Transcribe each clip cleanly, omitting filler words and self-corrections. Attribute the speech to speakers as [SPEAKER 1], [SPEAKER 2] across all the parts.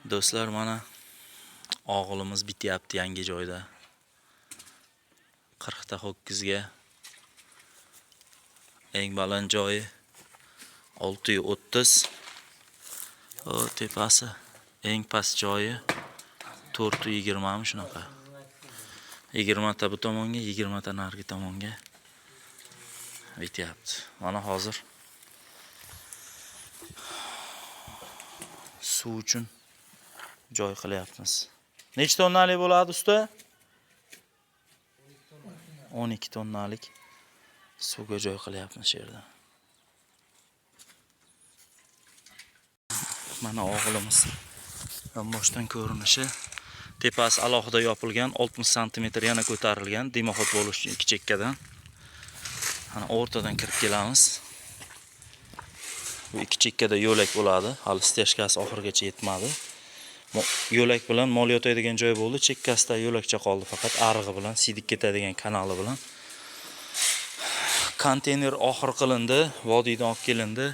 [SPEAKER 1] Do'stlar, mana og'ilimiz bityapti yangi joyda. 40 ta ho'kizga eng baland joyi 630. O tepasi eng past joyi 420 mi shunaqa. 20 ta bu tomonga, 20 ta narigi tomonga bityapti. Mana hozir suv uchun joy qilyapmiz. Necha tonnalik bo'ladi usta? 12 tonnalik suvga joy qilyapmiz shu yerda. Mana og'ilimiz yonboshdan ko'rinishi. Tepasi alohida yopilgan, 60 santimetr yana ko'tarilgan, dimoxod bo'lish uchun ikki chekkadan. Mana o'rtadan kirib kelamiz. Bu ikki chekkada yo'lak bo'ladi. Hali stejkasi oxirigacha yetmadi. Yo'lak bilan mol yotadigan joy bo'ldi. Chekkasida yo'lakcha qoldi faqat arig'i bilan, siydik ketadigan kanali bilan. Konteyner oxir qilindi, vodiydan olib kelindi.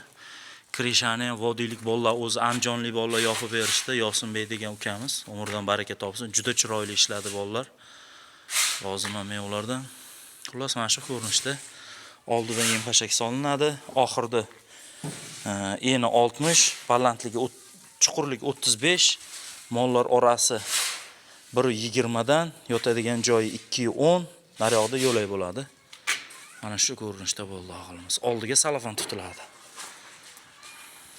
[SPEAKER 1] Krishani ham vodiylik bolalar o'zi andijonlik bolalar yopib berishdi. Yosinbek degan ukamiz, umridan baraka topsin. Juda chiroyli ishladi bolalar. Roziman men ulardan. Xullas, mana shu ko'rinishda oldidan yem xashak solinadi. Oxirida eni 60, balandligi chuqurligi 35, mollar orasi 1.20 dan, yotadigan joyi 2.10, naryoqda yo'lak bo'ladi. Mana shu ko'rinishda bo'ldi og'ilimiz. Oldiga salafan tutiladi.